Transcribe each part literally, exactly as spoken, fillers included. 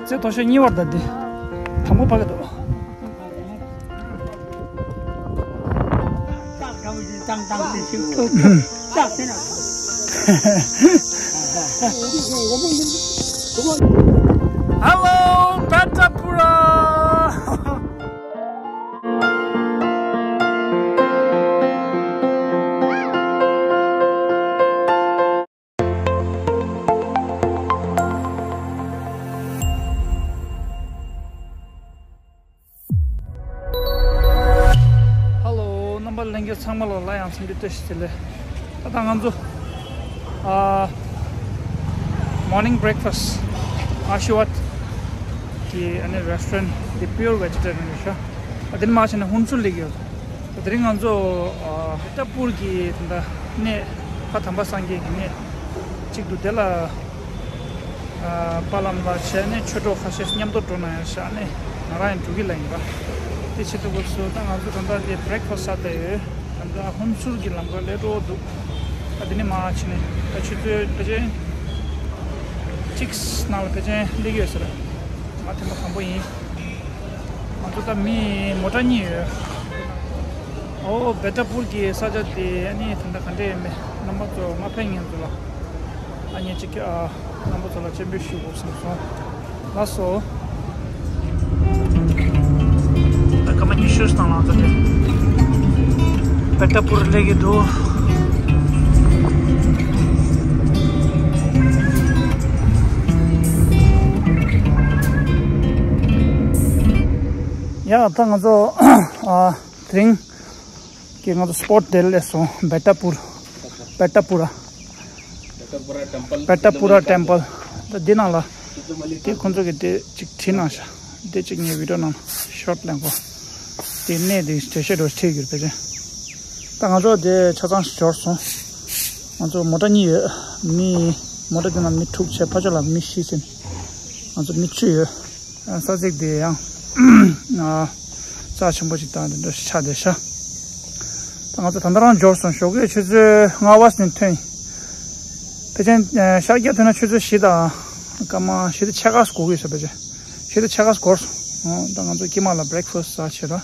ཚེ་མཐོ་ཤོས་གཉིས་བར་དང་འདི་དང་པོ་ཕ་གི་འདུག Hello, Bhattapura! Hello, རྣམ་པ་ལྷན་རྒྱས་ཚང་མ་ལ་སླར་ཡང་འཚམས་འདྲི་བཀྲ་ཤིས་བདེ་ལེགས། ད་ལྟ་ང་ཚོ་ཨ་morning breakfast Ashirwad གི་ཨ་ནི་restaurant དེ་pure vegetarian རེད་ཤག་ཨ་དེ་ནི་མ་ཕྱིན་ན་ཧུན་སུར་སླེབས་ཡོད། དེ་རིང་ང་ཚོ་ཨ་བེ་ཏ་པུར་གྱི་ད་ལྟ་གནས་ཕ་དམ་པ་སངས་རྒྱས་ཀྱི་གནས་གཅིག་འདུག་དེ་ལ་ཨ་དཔལ་ལམ་ལ་བྱས་ནས་ཆོས་གྲོགས་ཁ་ཤས་མཉམ་དུ་འགྲོ་ན་ཡང་ཤག་ནས་ང་རང་ཡང་འགྲོ་གི་ལ་ཡིན་པ། དེ་བྱེད་དུས་སྐབས་སུ་ད་ང་ཚོ་ད་ལྟ་དེ་breakfast ཟ་བསྡད་ཡོད། ད་ལྟ་ཧུན་སུར་གྱི་ལམ་ཁ་སླེབས་འགྲོ་འདུག་ཨ་དེ་ནས་མར་ཕྱིན་ནས་ད་ཆུ་ཚོད་ཕལ་ཆེར་གཅིག་ནང་ལ་ཕལ་ཆེར་སླེབས་ཀྱི་ཡོད་ས་རེད། ང་ཐེངས་མ་དང་པོ་ཡིན། ང་ཚོ་ད་མི་མོ་ཊ་གཉིས་ཡོད། ཨོ་བེ་ཏ་པུར་གྱི་ས་ཆ་དེ་ཨ་ནི་ད་ལྟ་ག་འདྲ་ཡོད་མེད་རྣམ་པ་ཚོ་མ་ཕེབས་མཁན་ཚོ་ལ་ཨ་ནི་གཅིག་ཨ་རྣམ་པ་ཚོ་ལ་སྤྱན་འབུལ་ཞུ་དགོས་བསམ་སོང་། ལགས་སོ། ད་སྐར་མ་ཉི་ཤུ་སྟེང་ལ་ང་ཚོ་དེ་བེ་ཏ་པུར་སླེབས་ཀྱི་འདུག་ཡ་ད་ང་ཚོ་ཨ་དེ་རིང་གི་ང་ཚོ་སྤོཊ་དེ་སླེབས་སོང་། བེ་ཏ་པུར། བེ་ཏ་པུ་ར། བེ་ཏ་པུ་ར་ཊེམ་པལ། ད་འདི་ནང་ལ་དེ་ཁོང་ཚོ་གི་དེ་གཅིག་བྲིས་གནང་ཤག་དེ་གཅིག་ངས་བི་ཌིའོ་ནང་ཤོཊ་ལེན་གོ། དེ་གནས་དེ་འགྲེལ་བཤད་འདྲ་བྲིས་ཡོད་པས་ཅན། ད་ང་ཚོ་དེ་ཆ་ཚང་འབྱོར་སོང་། ང་ཚོ་མོ་ཊ་གཉིས་ཡོད། མི་མོ་ཊ་དེ་ནང་མི་དྲུག་བྱས་ཕར་ཕྱོགས་ལ་མི་བཞི་ཟིན། ང་ཚོ་མི་བཅུ་ཡོད། ས་ཚིགས་དེ་ཡང་རྩ་ཆེན་པོ་ཅིག་དང་དེ་འདྲ་ཆགས་བསྡད་ཤག་ད་ང་ཚོ་ད་ལྟ་རང་འབྱོར་སོང་། ཞོགས་ཀས་ཆུ་ཚོད་ལྔ་པ་ནས་ཐོན། ཕལ་ཆེར་ཤར་རྒྱག་ཐུབ་ན་ཆུ་ཚོད་བཞི་དང་སྐར་མ་བཞི་དང་ཕྱེད་ཀ་འགོར་གྱི་ཡོད་ས། ཕལ་ཆེར་བཞི་དང་ཕྱེད་ཀ་འགོར་སོང་། ད་ང་ཚོ་དཀྱིལ་མ་ལ་བྷེ་རེག་ཕ་སི་ཟ་བྱེད་ར།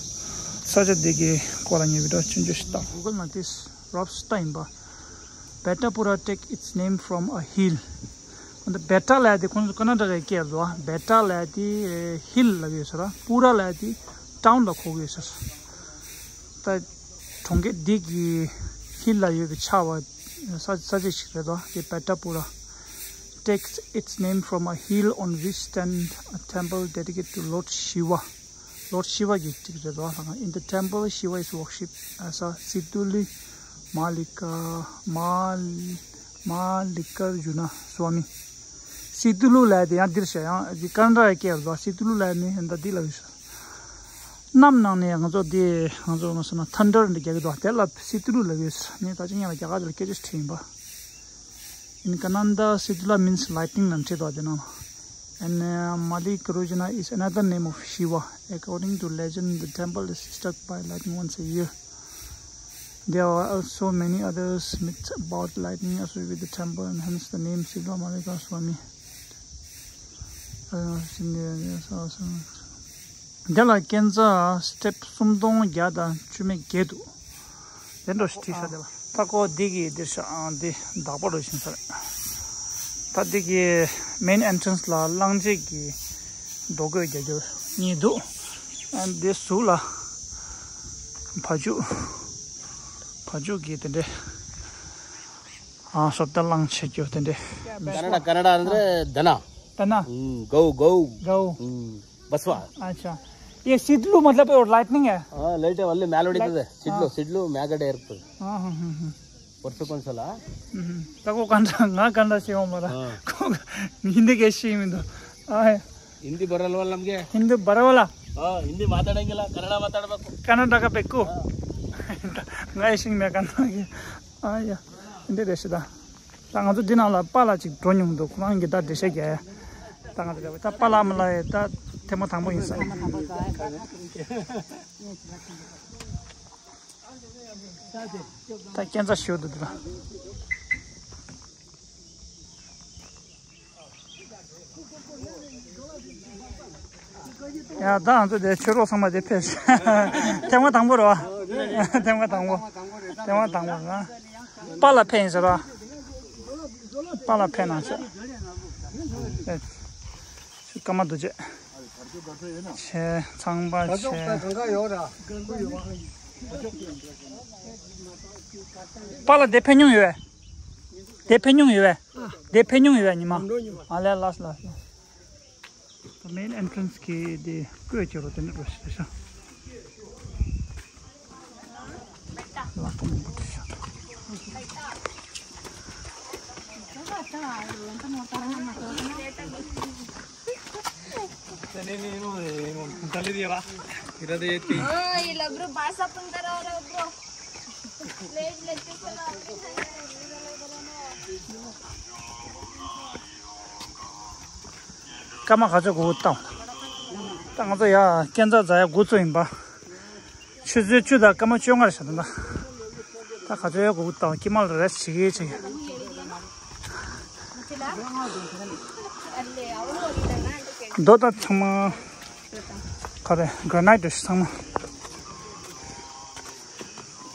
ས་ཆ་འདི་གི་སྐོར་ལ་ངས་བི་ཌིའོ་ཆུང་ཆུང་ཞིག་བཏང་། Google ནང་དེ་རོབ་སི་ཊ་ཡིན་པ། Bhattapura take its name from a hill. འདི་བེ་ཏ་ལབ་ཡ་དེ་ཁོང་ཚོ་ཀར་ནཱ་ཊ་ཀའི་སྐད་རེད་བ། བེ་ཏ་ལབ་ཡ་དེ་ཧིལ་ལབ་ཡོད་ས་ར། པུ་ར་ལབ་ཡ་དེ་ཊའུན་ལ་གོ་གི་ཡོད་ས་ར། ད་གྲོང་ཁྱེར་འདི་གི་ཧིལ་ལ་ཡོད་པའི་ཆགས་པ་ས་ས་ཆ་ཞིག་རེད་བ། དེ་བེ་ཏ་པུ་ར། Takes its name from a hill on which stand a temple dedicated to Lord Shiva. Lord Shiva གི་གཅིག་རེད་བ། In the temple, Shiva is worshipped as a Situlu Malika Mal- Mallikarjuna Swami. སི་ཏུ་ལུ་ལབ་དེ་ཡང་འདིར་ཤ་ཡང་འདི་ཀར་ནཱ་ཊ་ཀའི་སྐད་རེད་བ། སི་ཏུ་ལུ་ལབ་ནི་ད་འདི་ལ་ཡོད་ཤག་གནམ་ནང་ནས་ང་ཚོ་འདི་ང་ཚོ་ང་ཚོ་ན་ཐན་ཌར་འདི་རྒྱག་གི་འདུག་དེ་ལ་སི་ཏུ་ལུ་ལབ་ཡོད་ཤག་ངས་ད་ཅི་ཉན་ལ་རྒྱ་གར་དེ་ལ་སྐད་ཆ་དྲིས་ཡིན་པ། In Kannada, Situla means lightning ནང་བྲིས་འདུག་དེ་ནང་ལ། And uh, Mallikarjuna is another name of Shiva. According to legend, the temple is struck by lightning once a year. There are also many others myths about lightning associated with the temple and hence the name Situla Mallika Swami. Uh, འདི་ལ་སྐས་འཛེག་སི་ཊེབ་སུམ་སྟོང་བརྒྱ་དང་བཅུ་མེད་བརྒྱད་འདུག་དེ་འདྲ་ཞིག་བྲིས་ཤག་དེ་ལ། ད་ཁོ་འདི་གི་འདིར་ཤག་ཨང་འདི་བདག་པོ་འགྲོ་བཞིན་ས་རེད། ད་འདི་གི་མེན་ཨེན་ཊྲན་སི་ལ་གླང་ཆེན་གྱི་རྡོ་བརྐོས་རྒྱག་རྒྱུ་གཉིས་འདུག་ཨ་འདི་ཟུར་ལ་བ་ཕྱུགས་བ་ཕྱུགས་ཀྱི་དེ་འདྲའི་ཨ་སོབ་ཏ་གླང་ཆེ་རྒྱུ་དེ་འདྲའི། Kannada, Kannada ಅಂದ್ರೆ ದನ. ದನ? ಹ್ಮ್, ಗೌ, ಗೌ. ಗೌ. ಹ್ಮ್. ಬಸವ. अच्छा। ये सितलू मतलब वो लाइटनिंग है? हाँ, लाइट है, ಒಳ್ಳೆ ಮ್ಯಾಲೆ ಹೊಡಿತದೆ. ಸಿಡ್ಲು, ಸಿಡ್ಲು ಮ್ಯಾಗಡೆ ಇರ್ತದೆ. ಹಾಂ, ಹಾಂ, ಹಾಂ, ಹಾಂ. ವರ್ಷಕ್ಕೊಂದ್ಸಲ. ಹ್ಞೂ, ಹ್ಞೂ. ತಗೋ ಕಂಡ, ನಾ ಕಂಡ ಶಿವ ಮರ. ಹಾಂ. ಹಿಂದಿಗೆ ಶಿವ ಇದು. ಆ, ಹಿಂದಿ ಬರಲ್ವಲ್ಲ ನಮ್ಗೆ? ಹಿಂದಿ ಬರವಲ್ಲ? ಹಾಂ, ಹಿಂದಿ ಮಾತಾಡಂಗಿಲ್ಲ, ಕನ್ನಡ ಮಾತಾಡ್ಬೇಕು. ಕನ್ನಡಕ ಬೇಕು? ಹಾಂ. ನಾ ಶಿವ ಕನ್ನಡ. ಆ, ಯಾ. ಹಿಂದಿ ದೇಶದ. ད་ང་ཚོ་འདི་ནང་ལ་པཱ་ལགས་ཅིག་འགྲོ་མྱོང་འདུག་ཁོ་རང་གིས་ད་འགྲེལ་བཤད་རྒྱག་ད་ང་ཚོ་ད་པཱ་ལགས་མ་ལགས་ད་ཐེངས་མ་དང་པོ་ཡིན་ས། ད་སྐས་འཛེག་ཞུ་འདུག་འདི་ལ། ཡ་ད་ང་ཚོ་དེ་ཆོས་གྲོགས་ཚང་མ་དེ་ཕེབས། ཐེངས་མ་དང་པོ་རེད་བ། ཐེངས་མ་དང་པོ། ཐེངས་མ་དང་པོ་རེད་བ། པཱ་ལགས་ཕེབས་ཡིན་ཟེར་བ། པཱ་ལགས་ཕེབས་གནང་ཤག་ཨེ། སྐར་མ་རྡོ་རྗེ། ཆེ་ཚང་པ་ཆེ། པཱ་ལགས་དེ་ཕེབས་མྱོང་ཡོད་པས། དེ་ཕེབས་མྱོང་ཡོད་པས། དེ་ཕེབས་མྱོང་ཡོད་པས་ཉི་མ། ཨ་ལས་ལགས་ལགས་ལགས། The main entrance གི་དེ་བཀོད་ཀྱི་རོ་དེ་ནི་རོ་ཞེས་ཤ། ལག་པ་མང་པོ་བྲིས་ཤག Ay, el otro pasa a apuntar ahora otro. Le, le, སྐར་མ་ག་ཚོད་འགོར་བཏང་། ད་ང་ཚོ་ཡ་སྐས་འཛེག་འཛེག་ཡ་འགོ་ཚུགས་ཡིན་པ། ཆུ་ཚོད་བཅུ་དང་སྐར་མ་བཅོ་ལྔ་རེད་ཤག་ད་ད་ག་ཚོད་ཡ་འགོར་བཏང་། སྐྱིད་མ་རེད་བྱེད་ཀྱི་བྱེད་ཀྱི། རྡོ་ད་ཚང་མ་ག་རེ་གྷ་ར་ནའིཊ་རེད་ཤག་ཚང་མ།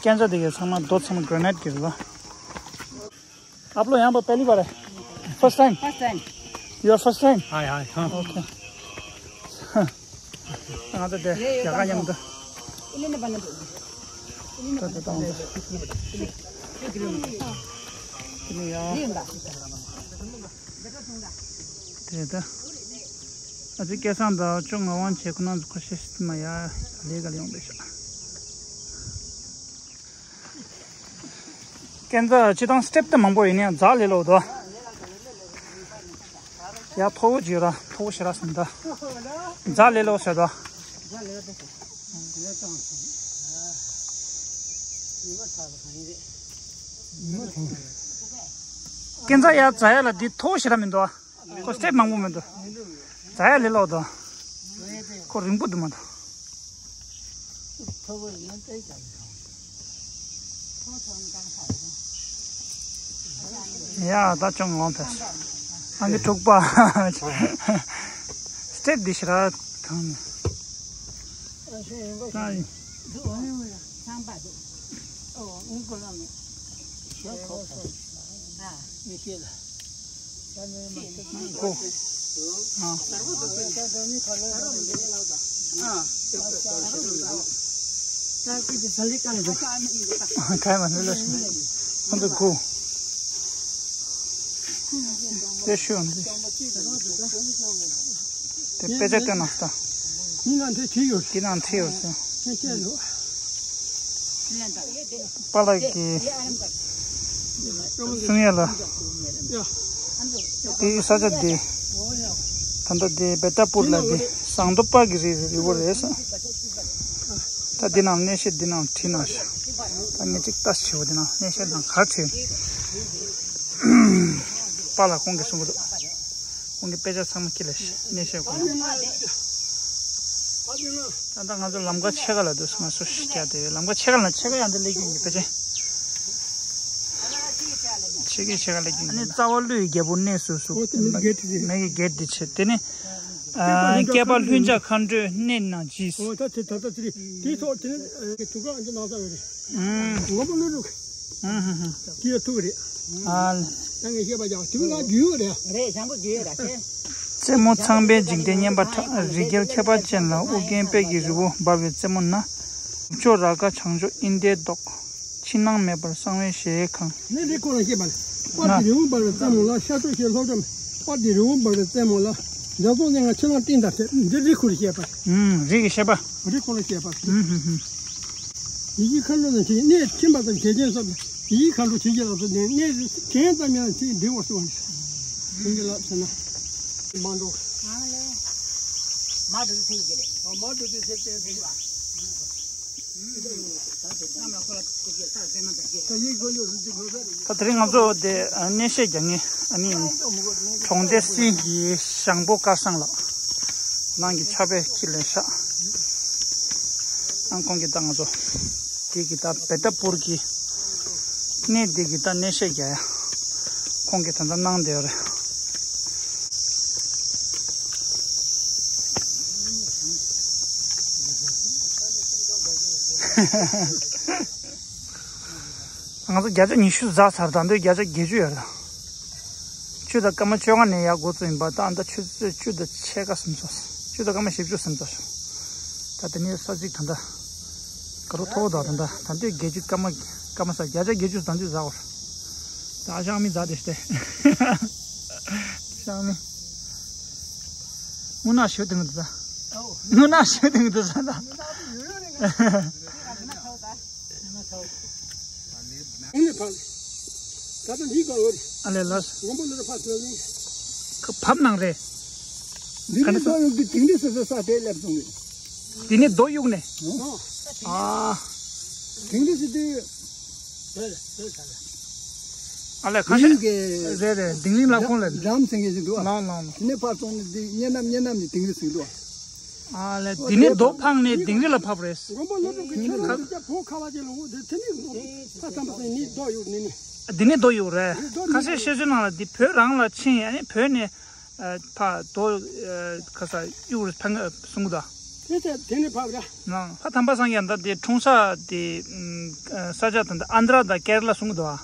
སྐས་འཛེག་དེ་གའི་ཚང་མ་རྡོ་ཚང་མ་གྷ་ར་ནའིཊ་གི་རེད་པ། आप लोग यहाँ पर पहली बार है? First time? First time. Your first time? हाय हाय हाँ। Okay. हाँ तो दे, ये, ये क्या काम काम तो। इन्हें बना दो। ད་ད་ད་ད། དེ་ནས་ཡ། དེ་ད། ཨ་ཙི་སྐལ་བཟང་དང་ཅོ་ངག་དབང་བཅས་ཁོ་རང་ཚོ་ཁ་ཤས་ཤིག་མ་ཡ་ལས་ཀ་ལ་ཡོང་བས་ཤག་སྐས་འཛེག་སྤྱིར་བཏང་སི་ཊེབ་དེ་མང་པོ་ཡིན་ནའང་འཛེག་ལས་སླ་པོ་འདུག་ཡ་མཐོ་པོ་ཅིག་ཡོད་ར། མཐོ་པོ་ཞེ་དྲག་ཟིན་ད། འཛེག་ལས་སླ་པོ་ཟེར་འདུག་སྐས་འཛེག་ཡ་འཛེག་ཡ་ལ་འདི་མཐོ་པོ་ཞེ་དྲག་མི་འདུག་ཁོ་སི་ཊེབ་མང་པོ་མི་འདུག་འཛེག་ཡ་ལས་སླ་པོ་འདུག་ཁོ་རིང་པོ་འདུག་མ་གཏོགས། ཡ་ད་ཅོ་ངག་དབང་ཕེབས། ཨང་ཀི་དྲུག་པ། སི་ཊེབ་འདི་ཞེ་དྲག་ཐང་ནས། ད་ཡིན། ཁོ། ཨ། ཁ་མ་ནུ་ལ་སོང་། ཁོང་ཚོ་ཁོ། དེ་ཤོད་འདི། དེ་དཔེ་ཆ་སྟོན་ན་ལྟ། ཡིན་ན་འདི་བྲིས་ཡོད། དེ་ནང་བྲིས་ཡོད་ཟེར། དེ་བཤད་འདུག་པཱ་ལགས་ཀྱིས་གསུང་ཡ་ལ། དེའི་ས་ཆ་དེ། ད་ལྟ་དེ་བེ་ཏ་པུར་ལ་དེ་ཟངས་མདོག་དཔལ་གྱི་རི་རི་བོ་རེད་ཟེར། ད་འདི་ནང་གནས་བཤད་འདི་ནང་བྲིས་ན་ཤག་ད་ངས་ཅིག་ལྟ་ཞིབ་འདི་ནང་གནས་བཤད་ནང་ག་རེ་བྲིས། པཱ་ལགས་ཁོང་གིས་གསུང་གི་འདུག་ཁོང་གིས་དཔེ་ཆ་ཚང་མ་ཁྱེར་ལ་གནས་བཤད་དགོས། ད་ལྟ་ང་ཚོ་ལམ་ཁ་ཕྱེད་ཀ་ལ་འདུག་ང་ཚོ་ཤི་རྒྱག་དེ་ལམ་ཁ་ཕྱེད་ཀ་ལ་ཕྱེད་ཀ་ཡང་འདི་སླེབས་ཀྱི་ཡིན་གྱི་ཕལ་ཆེར། ཕྱེད་ཀ་ཕྱེད་ཀ་སླེབས་ཀྱི་ཡིན། ཨ་ནི་རྩ་བ་ཀླུ་ཡི་རྒྱལ་པོ་གནས་སུ་གཟིགས། འོ་དེ་མི་གེ་ཊི་རེད། མི་གི་གེ་ཊི་འདི་བྱས། དེ་ནི་ཨ། བསྐལ་པ་ལྷུན་ལྷུན་ལྕགས་མཁའ་འགྲོའི་གནས་རྣམས་ཀྱིས། འོ་ད་དེ་ད་ལྟ་དེ་རེད། དེའི་ཐོག་དེ་ནི་དུས་སྐབས་འདི་ནང་ས་རེད། ཨུམ། ངོ་མ་ལོ་ལུག་ཨུམ་ཧུམ་ཧུམ། དེ་ཡ་ཐུག་རེད། ཨ་ལ། ད་ངས་བཤད་པ་ཡག་དེ་མི་ང་རྒྱུས་ཡོད་རེད། རེད། བྱང་པོ་རྒྱུས་ཡོད་རེད། རྩེ་མོ་ཚངས་པའི་འཇིག་རྟེན་བསྙེན་པ་ཕྲ། རི་རྒྱལ་ཁྱད་པར་ཅན་ལ། ཨོ་རྒྱན་དཔལ་གྱི་རི་བོ་འབར་བའི་རྩེ་མོ་ན། ནུབ་ཕྱོགས་རཱ་ག་བྱང་ཕྱོགས་ཨིན་ལྡན་མདོག་ཕྱི་ནང་མེད་པར་གསང་བའི་གཞལ་ཡས་ཁང་། ནི་རི་ཁོ་ལ་བཤད་པ་ལ། དཔལ་གྱི་རི་བོ་འབར་བའི་རྩེ་མོ་ལ། ཤར་ཕྱོགས་ཞེས་ལྷོ་ཕྱོགས་མེད། དཔལ་གྱི་རི་བོ་འབར་བའི་རྩེ་མོ་ལ། འཇའ་ཚོན་སྙན་ངག་ཕྱི་ནང་སྤྲིན་དང་བྲལ། འདི་རི་ཁོ་ལ་བཤད་པ། ཨུམ། རི་གི་བཤད་པ། རི་ཁོ་ལ་བཤད་པ། ཨུམ་ཧུམ་ཧུམ། ཡིད་ཀྱི་མཁའ་འགྲོ་ནི་ཆེ། གནས་ཁྱིམ་པ་དང་གྱད་ཆེན་སོགས། ཡིད་ཀྱི་མཁའ་འགྲོ་ཆེ་ཆེ་ལ་སོགས་ཏེ། གནས་དྲན་ཙམ་ཡང་ཆེས་འགྲིག་པར་གསུངས་པ་ནི། ཁྱིམ་གྱི་ལ་ཟེར་ན། མ་འགྲོ། མ་འགྲོ་ཚེ་གི་རེད། མ་འགྲོ་ཚེ་གི་རེད། ད་དེ་རིང་ང་ཚོ་དེ་གནས་བཤད་རྒྱག་མཁན་ཨ་ནི་གྲོང་སྡེ་སྲིད་ཀྱི་ཞང་པོ་སྐལ་བཟང་ལགས་ནང་གི་ཕྱག་དཔེ་ཁྱེར་ལེན་ཤག་ཨང་ཁོང་གིས་ད་ང་ཚོ་དེ་གི་ད་བེ་ཏ་པུར་གྱི་གནས་དེ་གི་ད་གནས་བཤད་རྒྱག་ཡ་ཁོང་གིས་ད་ལྟ་གནང་བསྡད་ཡོད་རེད། ང་ཚོ་བརྒྱ་ཆ་ཉི་ཤུ་ཟ་ཚར། ད་འདོད་བརྒྱ་ཆ་བརྒྱད་ཅུ་ཡོད་ལ། བཅུ་དང་སྐར་མ་བཅོ་ལྔ་ནས་ཡར་འགོ་བཙུགས་ཡིན་པ། ད་ཨ་ད་ཆུ་ཚོད་བཅུ་དང་ཕྱེད་ཀ་ཟིན་ཚར། བཅུ་དང་སྐར་མ་བཞི་བཅུ་ཟིན་ཚར་ཤག་ད་དེ་ནས་ས་ཚིགས་ད་ལྟ་ག་རུ་མཐོ་བོ་དང་། ད་ལྟ་ད་འདོད་བརྒྱད་ཅུ་སྐར་མ་སྐར་མ་ས་བརྒྱ་ཆ་བརྒྱད་ཅུ་ད་འདོད་ཟ་བར། ད་ཤང་མི་ཟ་དེ་སྟེ། ཤང་མི། དངུལ་ནག་ཞོ་དེ་མི་འདུག་ད། དངུལ་ནག་ཞོ་དེ་མི་འདུག་ས་ད། ཨ་ནི་ཕ། ད་ལྟ་འདི་ག་འོ། ཨ་ལས་ལགས། མགོན་པོ་ལོ་རུ་ཕ་ཐོན་ནི། ཁ་བབས་གནང་རེད། འདི་ནི་རྡོ་གཡུག་དེ་དིང་རི་སི་སི་ས་དེ་སླེབས་སོང་ནི། འདི་ནི་རྡོ་གཡུག་ནས། ཨ། དིང་རི་སི་དེ། ཨ་ལས་ཁ་ཤས། རེད་རེད། དིང་རི་ལ་ཁོང་ལ། འགྲམ་སེང་གེ་ཞིག་འདུག་ཨ། ལང་ལང་ལང་། དེ་ནས་ཕར་སོང་ནི་དེ་གཉེན་ནམ་གཉེན་ནམ་ནི་དིང་རི་སི་འདུག་ཨ། ཨ་ལས་འདི་ནས་རྡོ་འཕངས་ནས་དིང་རི་ལ་ཕབ་རེད། མགོན་པོ་ལོ་ཏོག་གི་ཁྱོད་ལ་ཁ་བོད་ཁ་བ་ཅན་ལ་འོ་དེ་དེ་ནི་ཕ་ཐམ་པ་ནི་རྡོ་གཡུག་ནི་ནི། འདི་ནི་རྡོ་གཡུག་རེད། ཁ་ཤས་བཤད་ཚུལ་ནང་ལ་འདི་བོད་རང་ལ་ཕྱིན། ཨ་ནི་བོད་ནས་ཕ་རྡོ་ཁ་ས་གཡུག་རེད་ཕ་གསུང་གི་འདུག་དེ་དེ་དེ་ནི་ཕ་ར། ནང་ཕ་ཐམ་པ་སངས་རྒྱས་ད་དེ་འཁྲུངས་ས་དེ་ས་ཆ་ད་ཨན་དྲ་དང་ཀེ་ར་ལ་གསུང་གི་འདུག་ཨ།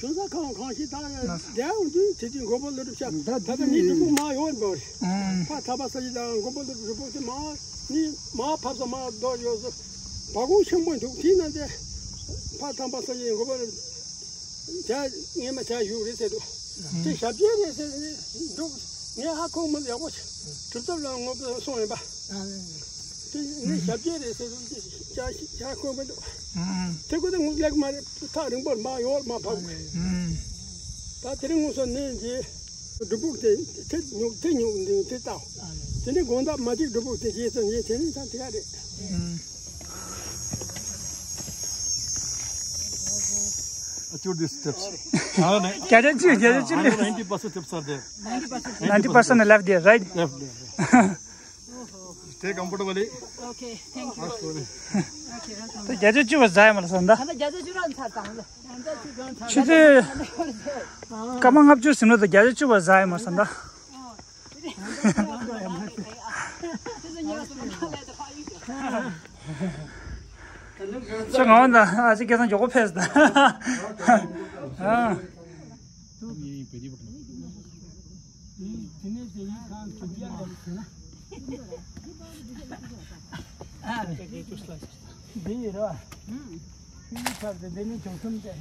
བྱུང་ས་གང་གང་ཞིག་དང་ན། འདས་འོང་དུས་དེ་དུས་མགོན་པོ་ཀླུ་སྒྲུབ་ཤག་ད་ད་ལྟ་ནི་སྒྲུབ་ཕུག་མ་ཡོང་བར་འགྲོ་རེད། ཨང་། ཕ་ཐམ་པ་ས་ཡི་དང་མགོན་པོ་ཀླུ་སྒྲུབ་ཕུག་དེ་མ་ནི་མ་ཕབ་ས་མ་རྡོ་ཡོད་ས། བ་གུང་ཆེན་པོ་འདུག་དེ་ན་དེ་ཕ་ཐམ་པ་ས་ཡི་མགོན་པོ་ཀླུ་སྒྲུབ་ངས་མ་བྱ་ཡུག་རེད་ཟེར་འདུག་དེ་ཞབས་རྗེས་རེད་ཟེར་ནས་འདུག་ངས་ཧ་གོ་མི་ཡག་པོ་གྲུབ་ཐོབ་ལ་ངོ་སོང་ཡིན་པ། དེ་ངའི་ཞབས་རྗེས་རེད་ཟེར་དུས་ཅག་ཅག་ཁོས་མི་འདུག་དེ་ཁོ་ད་ངུ་ལེགས་མ་རེད། ཐག་རིང་པོར་མ་ཡོད་མ་ཕབ། ད་དེ་རིང་ངུ་སོ་ནས་རྗེས་སྒྲུབ་ཕུག་དེ་དེ་ཉུག་དེ་ཉུག་འདི་དེ་ལྟ། དེ་ནས་དགོང་དག་མ་གཅིག་སྒྲུབ་ཕུག་དེ་རྗེས་སུ་ཉེ་དེ་ནས་ད་དེ་ག་རེད། Actually, these steps. བརྒྱ་ཆ་བཅུ། བརྒྱ་ཆ་བཅུ་ལེབ། Ninety percent steps are there. Ninety percent left there, right? Left there. Stay comfortably. Okay, thank you. Ask for it. Okay, welcome. ད་བརྒྱ་ཆ་བཅུ་བ་ཟ་ཡ་མ་ལ་སོང་ད། ད་བརྒྱ་ཆ་བཅུ་རང་ཚར་དང་། ཆུ་ཚོད། སྐར་མ་ལྔ་བཅུ་ཟིན་ལོ་ད་བརྒྱ་ཆ་བཅུ་བ་ཟ་ཡ་མ་སོང་ད། ཁྱོད་ང་འོང་ད་ཨ་ཅེ་སྐལ་བཟང་མགྱོགས་པོ་ཕེབས་ད། ཨ། དེ་ནས་དེ་ཡིན་ཁང་གྲུབ་རྒྱལ་ལ་ཟེར་ན། འདི་ཡིན་ར། ཕྱི་ཡི་ཁར་དེ་འདི་ནི་བྱང་སེམས་ཏེ།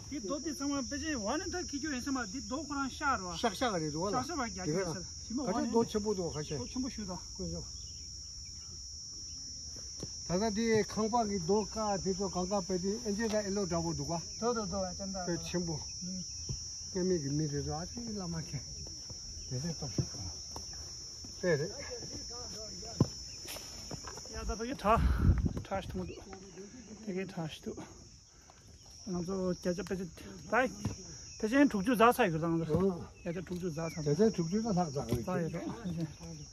འདི་རྡོ་དེ་ཚང་མ་དཔེ་ཆ་ཝ་ནི་ད་ཁི་ཁྱོད་ཡིན་སེམས་པ་འདི་རྡོ་ཁོ་རང་ཤག་ར། ཤག་ཤག་རེད་རོ་ལ། ཤག་ཤག་བ་རྒྱ་ཁྱོད་ཡིན་སེམས་ཞིམ་པ་ཝ་ནི་རྡོ་ཆེན་པོ་འདུག་ཁ་ཤས། རྡོ་ཆེན་པོ་ཞུ་ད། ཀུན་སོ། ད་ལྟ་དེ་ཁང་པ་གི་རྡོ་ཀ་དེ་ཚོ་གང་ག་དཔེ་དེ་ཨེ་འཇེ་དང་ཨེ་ལོ་འདྲ་པོ་འདུག་ག་དོ་དོ་དོ་ཅན་ད། དཔེ་ཆེན་པོ། ཀེ་མི་གི་མི་དེ་ཚོ་ཨ་ཙི་བླ་མ་ཁྱེད། དེ་ཚོ་སྟོབས་ཤུགས་གང་། དཔེ་རེད། ཡ་ད་ཕ་གི་གྲ། གྲ་ཞིག་མཐོང་འདུག་ཕ་གི་གྲ་ཞིག་འདུག་ང་ཚོ་བརྒྱ་ཆ་དཔེ་ཆ་ད་ཕལ་ཆེར་དྲུག་ཅུ་ཟ་ཚར་ཡོད་རེད་ད་ང་ཚོ། ཨོ། བརྒྱ་ཆ་དྲུག་ཅུ་ཟ་ཚར། བརྒྱ་ཆ་དྲུག་ཅུ་ད་ལྷག་ཙམ་རེད། ད་ཡོད་རེད།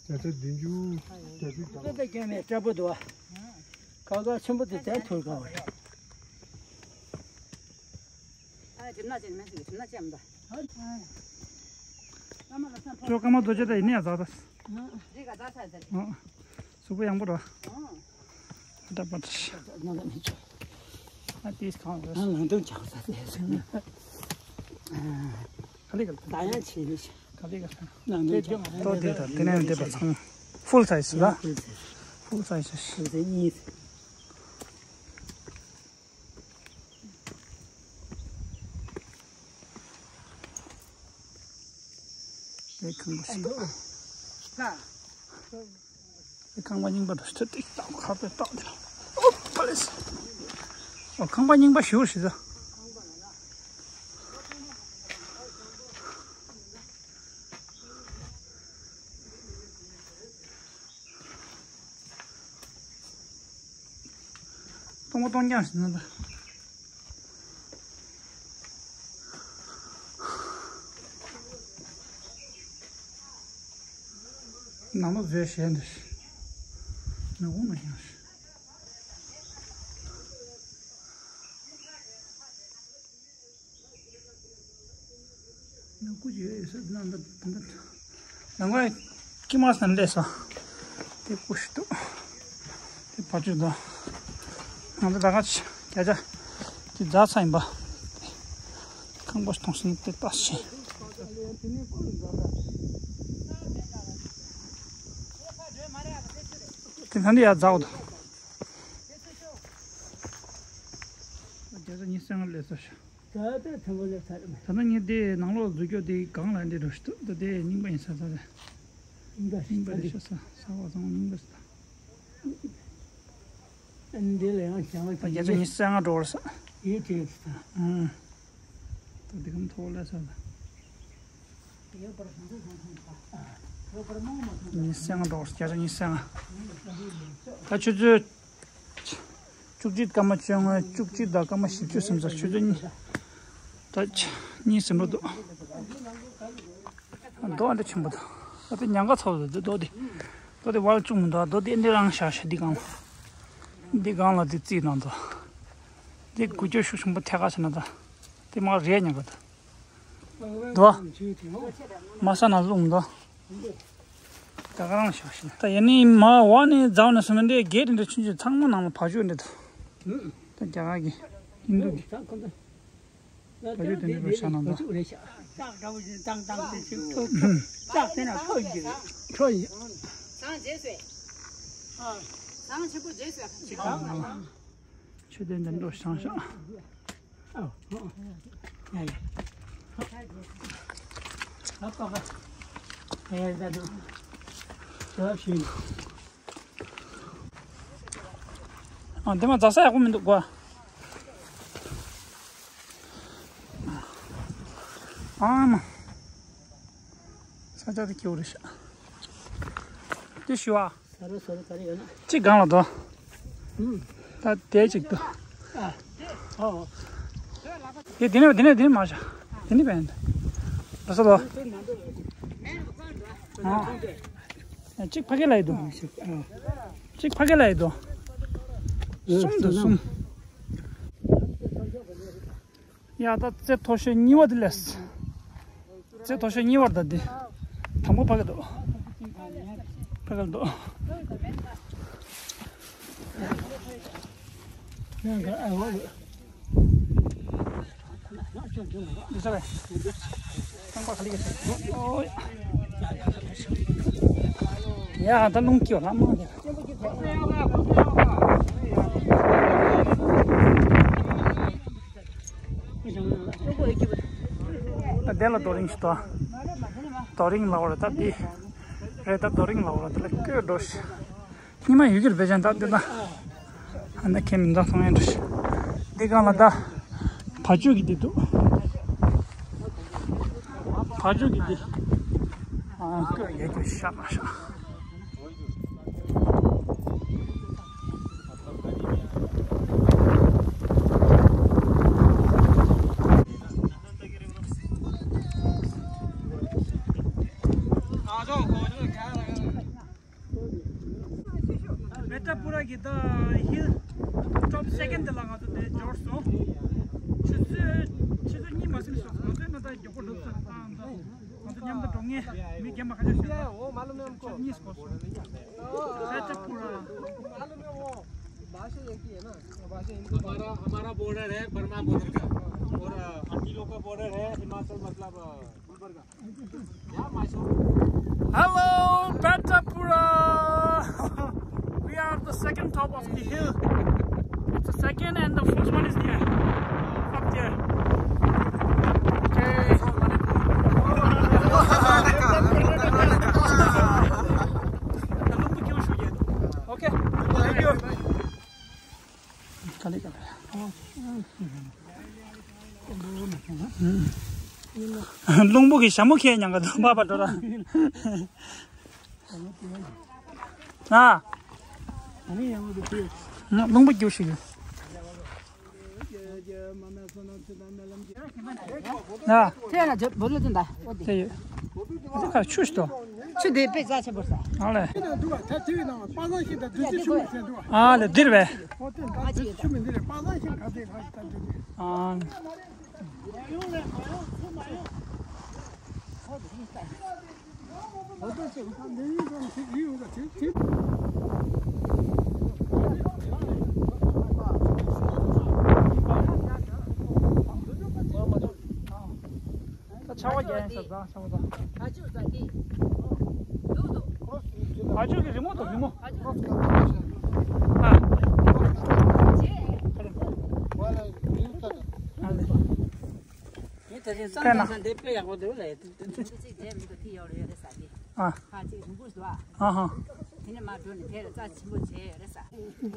བརྒྱ་ཆ་བདུན་ཅུ། བརྒྱད་ཅུ་ཙམ། ད་ལྟ་རྒན་མེད་སྐྲ་པོ་འདུག་ཨ། ཁ་ཁ་ཆེན་པོ་དེ་དེ་ཐུར་ག་བ་རེད། ཨ་གྲིབ་ནག་ཅན་མེད་ཟིག་གྲིབ་ནག་ཅན་མ་ད། ཅོ་ཀ་མ་རྡོ་རྗེ་ད་ཡིན་ནས་ཟ་ད། རི་ག་ད་ཚ་ཟེར། ཨོ། གཟུགས་པོ་ཡང་པོ་ར། ཨོ། ད་པ་ད་ཤ། ནང་ལ་མི་ཆོག་ཨ་ཏིས་གང་རེད། ཨ་ནང་དུ་ཆགས་ས་ཟེར་ཟེར་ནས། ཨ། ག་ལེ་ག་ལེ། ད་ཡང་ཆེ་ནི་ཤ། ག་ལེ་ག་ལེ། ནང་དུ་ཆགས་ས་ཏོ་དེ་ད་དེ་ནས་འདེབས་པ་ཚང་། ཕུལ་སའི་ཛི་ལ། ཕུལ་སའི་ཛི། ཕུལ་སའི་ཛི་གཉིས། དེ་ཁང་པ་ཞིག་འདུག་དེ་ཁང་པ་རྙིང་པ་འདྲ་ཞིག་ཏིག་ཏག་ཁ་པར་བཏང་དེ་ལ། ཨོ་པ་ལེས། ཨོ་ཁང་པ་རྙིང་པ་ཞུ་ཞིག་ཟ། གཏོང་གཏོང་རྐྱང་ཞིག་ན་ད། ནང་ལོགས་བཟོས་བྱས་འདི་ནག་པོ་མ་ཤེས། ནང་ཀུ་ཅི་ཡོད་ས་ནང་ད་ད་ད། ནང་ཀ་ཀི་མ་སན་ལས་ས། དེ་ཀུ་ཤི་ཏུ། དེ་ཕར་ཕྱོགས་དང་། ང་ཚོ་ད་ག་ཆ་བརྒྱ་ཆ་དེ་རྫ་ཚ་ཡིན་པ། ཁང་པ་མཐོང་སོང་དེ་ལྟ་ཞིག་དེ་ད་འདི་ཡར་རྫ་འོ་དང་། བརྒྱ་ཆ་ཉི་ཤུ་རྩ་ལྔ་སླེབས་སོང་ཤག་ད་ལྟ་ཚང་མ་སླེབས་ཚར་རེད། ད་ལྟ་ངས་དེ་ནང་ལོགས་འཛུལ་སྐྱོད་དེ་སྒང་ལ་འདི་འགྲོ་ཞིག་འདུག་ད་དེ་རྙིང་པ་ཡིན་ས་ད་རེད། རྙིང་པ་རྙིང་པ་རེད་ཤག་ས་ས་བ་ཚང་མ་རྙིང་པ་ཞིག་ད། འདི་ལ་ཡང་བྱང་བ་ད་བརྒྱ་ཆ་ཉི་ཤུ་རྩ་ལྔ་འགྲོ་བར་ས། ཡིད་བྱེད་ས། ཨང་། ད་འདི་གམ་ཐོག་ལ་ས་ད། ཉི་ཤུ་རྩ་ལྔ་འགྲོ་བར་ས་བརྒྱ་ཆ་ཉི་ཤུ་རྩ་ལྔ། ད་ཆུ་ཚོད་བཅུ་གཅིག་སྐར་མ་བཅོ་ལྔ། བཅུ་གཅིག་དང་སྐར་མ་བཞི་བཅུ་ཟིན་ས། ཆུ་ཚོད་གཉིས། ད་ཆ་གཉིས་ཟིན་འགྲོ་འདུག་རྡོ་ཨ་འདྲ་ཆེན་པོ་འདུག་ད་དེ་ཉང་ཁ་ཚ་བོ་འདུག་རྡོ་དེ། རྡོ་དེ་བར་བཅུག་མི་འདུག་རྡོ་དེ་འདི་རང་བཞག་ཤག་འདི་སྒང་ལ། འདི་སྒང་ལ་དེ་རྩིས་གནང་འདུག་འདི་འགུལ་སྐྱོད་ཤུགས་ཆེན་པོ་ཐད་ཀར་བྱས་ན་ད། དེ་མར་རེད་ཉག་ག་འདུག་འདུག་མ་ས་ན་ལུག་འདུག་ད་ག་རང་བཞག་ཤག་ད་ཡ་ནི་མ་བ་ནི་རྫ་བ་ནི་སུ་མི་འདི་གེ་དེ་འདྲ་ཆུང་ཆུང་ཚང་མ་ནང་ལ་བ་ཅུ་འདྲ་འདུག་ད་རྒྱ་གར་གྱི་ཧིན་དུ་གི། བ་ཅུ་དེ་འདྲ་རུ་ཤ་ནང་དུ། སྟག་འདྲ་བོ་ཞིག་ཏང་ཏང་དེ་ཚོས་ཁྲོ་ཁྲོ་སྟག་དེ་ན་ཁྲོ་ཡི་ཁྲོ་ཡི། ཟངས་རྗེས་སུ། ཟངས་ཆེན་པོ་རྗེས་སུ། ཆོས་དེ་འདི་འགྲོ་ཤང་ཤང་། ཨོ། ཡ་ཡ། ཨ་ཀ་ཀ། ཡ་ཡ་ད་དུ། ཞབས་ཞུ། ཨ་འདི་མ་རྫ་ས་ཡག་པོ་མི་འདུག་གོ། ཨ་མ། ས་ཆ་དེ་སྐྱིད་པོ་རེད་ཤག་དེ་ཞུ་བ། ས་རུ་ས་རུ་ག་རེ་ཡོད་ན། གཅིག་སྒང་ལ་འདུག་ཨུམ། ད་དེ་གཅིག་འདུག་ཨ། ཨོ། དེ་དེ་ནས་དེ་ནས་དེ་ནས་མར་བཞག་དེ་ནས་བན། ར་ས་ལོ། ཨ། གཅིག་ཕ་གི་ལ་ཡི་འདུག་གཅིག་ཕ་གི་ལ་ཡི་འདུག་གསུམ་འདུག་གསུམ། ཡ་ད་རྩེ་མཐོ་ཤོས་གཉིས་པ་དེ་ལས། རྩེ་མཐོ་ཤོས་གཉིས་པར་ད་འདི། དང་པོ་ཕ་གི་འདུག་ཕ་གི་འདུག་འདི་ས་རེད། རྐང་པ་ག་ལེ་ག་ཨོ། ཡ་ད་རླུང་སྐྱིད་པ་ལ་མང་དེ། ད་དེ་ལ་རྡོ་རིང་ཞིག་འདུག་རྡོ་རིང་ལ་འོ་རེད་ད་འདི། རེད་ད་རྡོ་རིང་ལ་འོ་རེད་ད་ལ་སྐྱོད་འགྲོ་ཞིག་ཉི་མ་ཡོད་ཀྱི་རེད་པས་ཅང་ད་འདི་ད། ཨ་ནི་ཁྱེད་མི་འདང་སོང་ཡང་འགྲོ་ཞིག་འདི་སྒང་ལ་ད། བ་ཅུ་གི་འདི་འདུག་བ་ཅུ་གི་འདི། ཨ་སྐོར་ཡ་སྐོར་ཤ་མ་ཤ། ཨ་ཇོ་ཁོ་ཇོ་ཁ་ར་ག། བེ་ཏྲ་པུ་ར་གི་ད་ཧིལ་ཊོབ་སེ་ཀེན་ཌི་ལ་ང་ཚོ་དེ་འབྱོར་སོང་། ཆུ་ཚོད་ཆུ་ཚོད་གཉིས་མ་ཟིན་སོང་། ང་ཚོའི་ནང་ད་མགྱོགས་པོ་འགྲོ་ཚར་བཏང་། ད་ང་ཚོ་མཉམ་དུ་འགྲོ་མཁན་མི་རྒན་པ་ཁ་ཤས་ཤིག་ཡོད། ཆུ་ཚོད་གཉིས་འགོར་སོང་། བེ་ཏྲ་པུ་ར། हमारा हमारा बॉर्डर है बर्मा बॉर्डर का। और अंटीलो का बॉर्डर है हिमाचल मतलब Gulbarga. Hello, Petapura! We are at the second top of the hill. It's the second and the first one is there. Up there. Okay. Okay. Thank you. རླུང་བུ་གི་ཞྭ་མོ་ཁྱེར་ཉང་ག་དུ་མ་པ་འགྲོ་ར། ཨ། རླུང་བུ་རྒྱུག་ཞིག་ཡོད། ཨ། ཐེ་ལ་ཇ་བོ་ལོ་ཏི་འདའ། དེ་ཡོད། དེ་ཁ་ཆུ་ཞིག་ཏོ། ཆུ་དེ་དཔེ་རྩ་ཆེན་པོ་ས། ཨ་ལེ། ཨ་ལེ་འདིར་བས། ཚ་བ་རྒྱག་ཡིན་ས་ཙང་ཚ་བ་ཙང་། ཨ་ཅོ་ཟ་དེ། ཨ་ཅོ་གི་རི་མོ་དང་རི་མོ། ཨ། ཨ་ལེ། ད་ཅིག་སང་ཐང་སང་དེ་དཔེ་ཡག་པོ་འདུག་ལ། ཨ། ཨ་ཧ།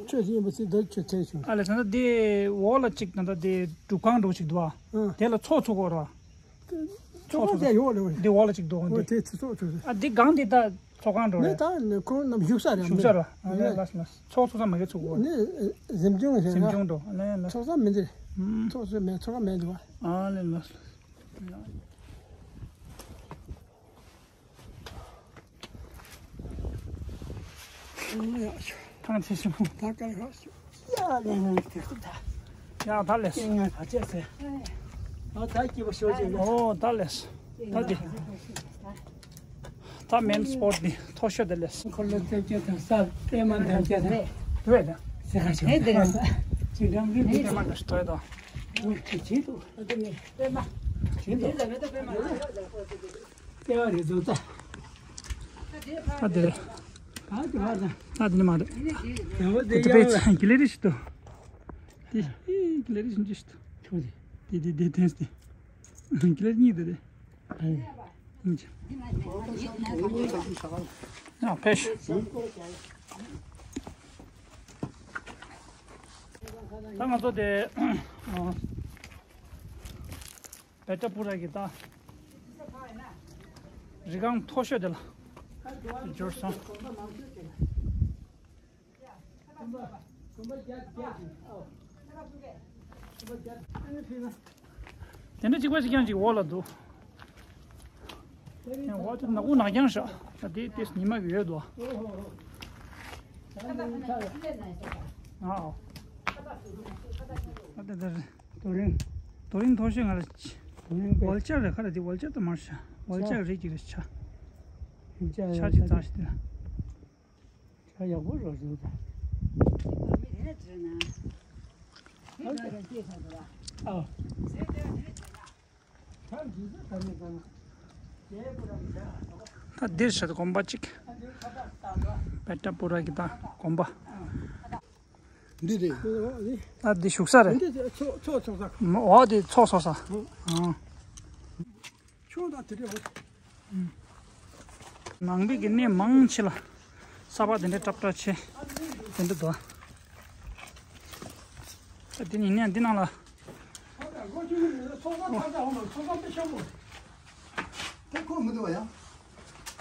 ཁྱོད་ཡིན་པ་ཚེ་ད་ཁྱོད་ཚེ་བྱུང་། ཨ་ལེ། ད་ལྟ་དེ་འོག་ལ་གཅིག་ད་ལྟ་དེ་སྒྲུབ་ཁང་འདྲ་ཅིག་འདུག་ཨ། ཨ། དེ་ལ་ཚོགས་ཚུགས་ཀྱི་ཡོད་རེད་པ། ཚོགས་ཚོགས་ཚོགས་ཚོགས་ཡོད་ལེ། འོ་དེ་འོག་ལ་གཅིག་འདུག་ཨ། འོ་འདི་དེ་ཚེ་ཚོགས་ཚོགས་ཚོགས། ཨ་འདི་སྒང་འདི་ད་ཚོགས་ཁང་འདྲ་མེད་རེད། ད་ནི་ཁོང་རྣམས་བཞུགས་ས་རེད། བཞུགས་ས་རེད། ཨ་ལེ། ལགས་ལགས། ཚོགས་ཚོགས་ས་མ་གི་ཚུགས་གོ། ནི་གཟིམ་ཆུང་ཟེར་ན། གཟིམ་ཆུང་འདྲ། ཨ་ལེ་ལགས། ཚོགས་ས་མི་འདི། ཨུམ། ཚོགས་ས་མེད། ཚོགས་ཁང་མེད་འདུག་ཨ། ཨ་ལེ་ལགས། ཐང་ཆེ་ཞིང་། ད་ག་རེ་ཧ་ཤོ། ཡ་ལེ་ནང་དེ་ཁུ་ད། ཡ་ད་ལེས། ངས་ད་ཅེས་ཟེར། ཨོ་ད་སྐྱིད་པོ་ཤོར་ཅིག་ལེ། ཨོ་ད་ལེས། ད་དེ། ད་མེན་སི་པོཊ་འདི་མཐོ་ཤོས་དེ་ལེས། འཁོར་ལོ་རྩེ་བརྒྱད་དང་ས་པད་མ་འདེབས་བརྒྱད་དང་། དེ་བས་ད། ཟེར་ཁ་ཤོ། ཨེ་དེ་རེད། ཅི་འགྲམ་རིགས་དེ་པད་མ་འདྲ་ཞིག་ཏོ་ཡ་ད། ཨོ་ཅི་ཅི་འདུག་ཨ་དེ་ནི་པད་མ། ཅི་འདུག་ལྟེ་བ་རེད་འདུག་ད། ད་དེ་རེད། ད་དེ་མ་རེད། ད་དེ་ནི་མ་རེད། དེ་དེ་དཔེ་ཡང་ལ་གི་ལེ་རི་ཞིག་ཏུ། དེ་ཧི་གི་ལེ་རི་ཞིག་ཅིག་ཏུ། ཁྱོད་དེ། དེ་དེ་དེ་དེ་དེ། གི་ལེ་རི་གཉིས་དེ་རེད། ཨ་ནི། གཉིས་ཅིག་ཡང་ཕེ་ཤི། ད་ང་ཚོ་དེ། ཨ། བེ་ཏྲ་པུ་ར་གི་ད་རི་སྒང་མཐོ་ཤོས་དེ་ལ་འབྱོར་སོང་། དེ་འདྲ་གཅིག་པ་གཅིག་རྐྱང་གཅིག་འོག་ལ་འདུག་ཡང་འོག་དེ་ནག་པོ་ནག་རྐྱང་ཤག་ད་དེ་དེ་ཉི་མ་གི་ཡོད་འདུག་ཨ། ཨ་དེ་དེ་རེད། རྡོ་རིང་། རྡོ་རིང་མཐོ་ཤོས་ང་ལ། རྡོ་རིང་པས། ཝལ་ཅར་རེད། ཁ་ར་དེ་ཝལ་ཅར་དུ་མར་ཤ། ཝལ་ཅར་རེད་ཀྱི་རེད་ཤ། ཤ་ཅིག་བཙགས་ཤིག་དེ་ལ། ཤ་ཡག་པོ་རོ་བཟོ་ད། ཨ། ད་འདིར་ཤ་དགོན་པ་ཅིག་བེ་ཏྲ་པུ་ར་གི་ད་དགོན་པ། འདི་རེད། ད་འདི་བཞུགས་ས་རེད། འདི་ཚོགས་ཚོགས་ཚོགས་ས། འོ་དེ་ཚོགས་ཚོགས་ས། ཨང་། ཆུ་དང་དེ་འདྲ་འོ། ནང་པའི་གི་གནས་མང་ཆེ་ལ་ས་ཕག་དེ་འདྲ་ཀྲབ་ཀྲབ་བྱས་དེ་འདྲ་འདུག་ད་དེ་ནི་ནས་འདི་ནང་ལ། ཚོགས་ས་ཚོགས་ས་འོ་ན་ཚོགས་ས་དཔེ་ཆེན་པོ། དེ་ཁོ་མི་འདུག་བ་ཡ།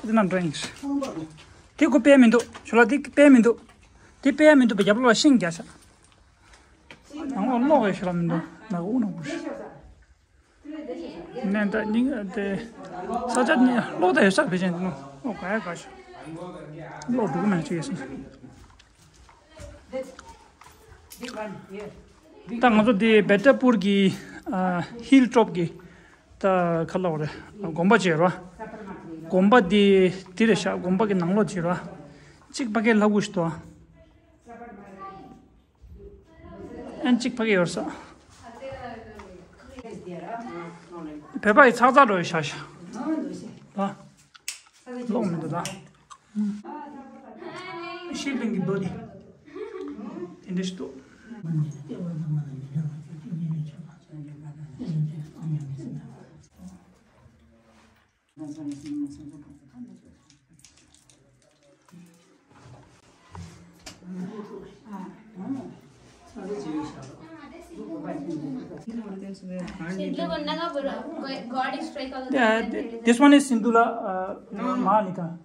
དེ་ནང་འགྲོ་ཡིན། ཁོ་མི་འདུག་དེ་ཁོ་དཔེ་མི་འདུག་ཞོ་ལ་དེ་དཔེ་མི་འདུག་དེ་དཔེ་མི་འདུག་པའི་རྒྱབ་ལོགས་ལ་ཤིང་རྒྱག་ཤག་ནང་ལོགས་གློག་ཡོད་ཤག་ལ་མི་འདུག་ནག་འུ་ནག་འུ་ཤག་ནས་ད་སྙིང་དེ་ས་ཆ་ནི་གློག་ད་ཡོད་ཤག་བེ་ཅན་དེ་ནོ་གློག་ག་ཡ་ག་ཤག་གློག་འགྲོ་གི་མེད་ཅིག་ཡོད་སོང་། ད་ང་ཚོ་དེ་བེ་ཏྲ་པུར་གི་ཨ་ཧིལ་ཊོབ་གི་ད་ཁ་ལོག་རེད། དགོན་པ་ཅིག་ཡོད་ར། དགོན་པ་དེ་དེ་རེད་ཤག་དགོན་པ་གི་ནང་ལོགས་ཅིག་ཡོད་ར། གཅིག་ཕ་གིར་ལྷ་སྐུ་ཞིག་འདུག་ཨ། ཨན་གཅིག་ཕ་གི་ཡོད་ས། བོད་པ་ཡི་ཚག་ཚག་འགྲོ་ཡི་ཤ་ཤ། ད། ལོག་མི་འདུག་ད། ཤིབ་ལིང་གི་རྡོ་འདི། དེ་འདྲ་ཞིག་འདུག Yeah, th- this one is Sindhula, uh, Mahalika.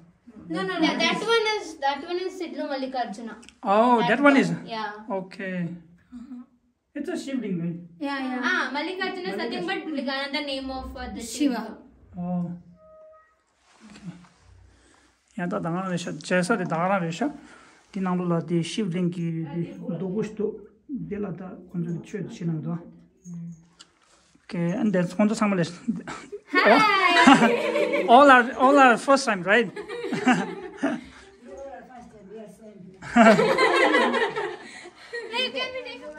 No, no, no. That, that one is, that one is Sidlu Mallikarjuna. Oh, that one is? Yeah. Okay. It's a shivling, right? Yeah, yeah. Ah, Mallikarjuna is nothing but, like, another name of, uh, the Shiva. Oh. Okay. ཡང་ད་ད་ག་རང་རེད་ཤག་བྱེད་ས་དེ་ད་ག་རང་རེད་ཤག་དེ་ནང་ལོགས་ལ་དེ་ཤིབ་ལིང་གི་རྡོ་སྐུ་ཞིག་འདུག་དེ་ལ་ད་ཁོང་ཚོས་ཆོས་བྱེད་གནང་འདུག Okay, and then ཁོང་ཚོ་ཚང་མ་ལས། All are, all are first time, right?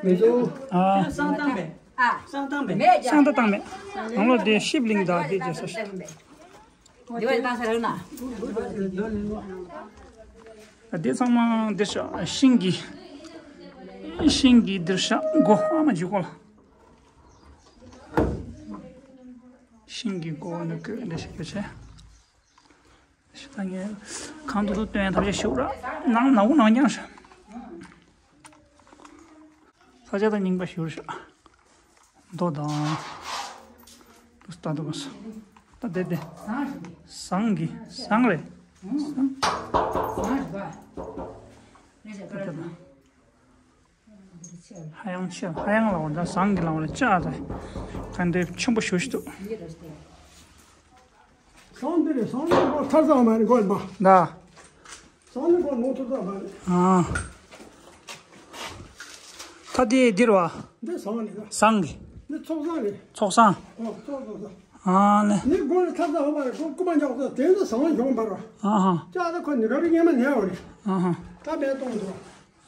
ང་ཚོ་ཨ། ཨ། བསང་བཏང་མེད། བསང་ད་བཏང་མེད། ནང་ལོགས་དེ་ཤིབ་ལིང་དང་དེ་བྱས་ས། འདི་བ་བཏང་ས་རེད་ན། འདི་ཚང་མ་འདིར་ཤ་ཤིང་གི། ཤིང་གི་འདིར་ཤ་སྒོ་ཨ་མ་འཇུག་གོ་ལ། ཤིང་གི་སྒོ་ནི་བཀོད་འདི་ཤ་བཀོད་བྱས། ཤ་ད་ངས་གང་དུ་དུ་སྟོན་ཐབས་ཤེས་ཞུ་ར། ནང་ནག་པོ་ནང་རྐྱང་ཤ། ས་ཆ་དང་རྙིང་པ་ཞུ་ར་ཤ། མདོ་དང་། ལྟ་འདུག་ག་ད་དེ་དེ། ཟངས་ཀྱི་ཟངས་རེད། ཟངས། ཧ་ཡང་ཆེ། ཧ་ཡང་ལ་བ་ད་ཟངས་ཀྱི་ལ་བ་ལ་ལྕགས་རེད། ག་འདྲའི་ཆེན་པོ་ཞུ་ཞུ་འདུག་ཟངས་འདི་རེད། ཟངས་ནི་གོ་ཐར་ཟངས་མ་རེད་གོ་མ། ད། ཟངས་ནི་གོ་ནོར་ཐུབ་ཟངས་མ་རེད། ཨ། ད་དེ་འདིར་བ། འདི་ཟངས་ནི་ག་ཟངས་ཀྱི། འདི་ཚོགས་ཟངས་རེད། ཚོགས་ཟངས། ཨོ་ཚོགས་ཚོགས་ཟངས། ཨ་ལེ། ནི་གོ་ནི་ཐར་ཟངས་མ་རེད་གོ་རྐུ་མ་འཇོག་ཟངས་དེ་ཚོ་ཟངས་གཞོང་འབར་བ། ཨ་ཧ། ལྕགས་ད་ཁོ་ནི་ག་རེ་ངན་མ་ནས་བ་རེད། ཨ་ཧ། ད་མེད་གཏོང་འདུག་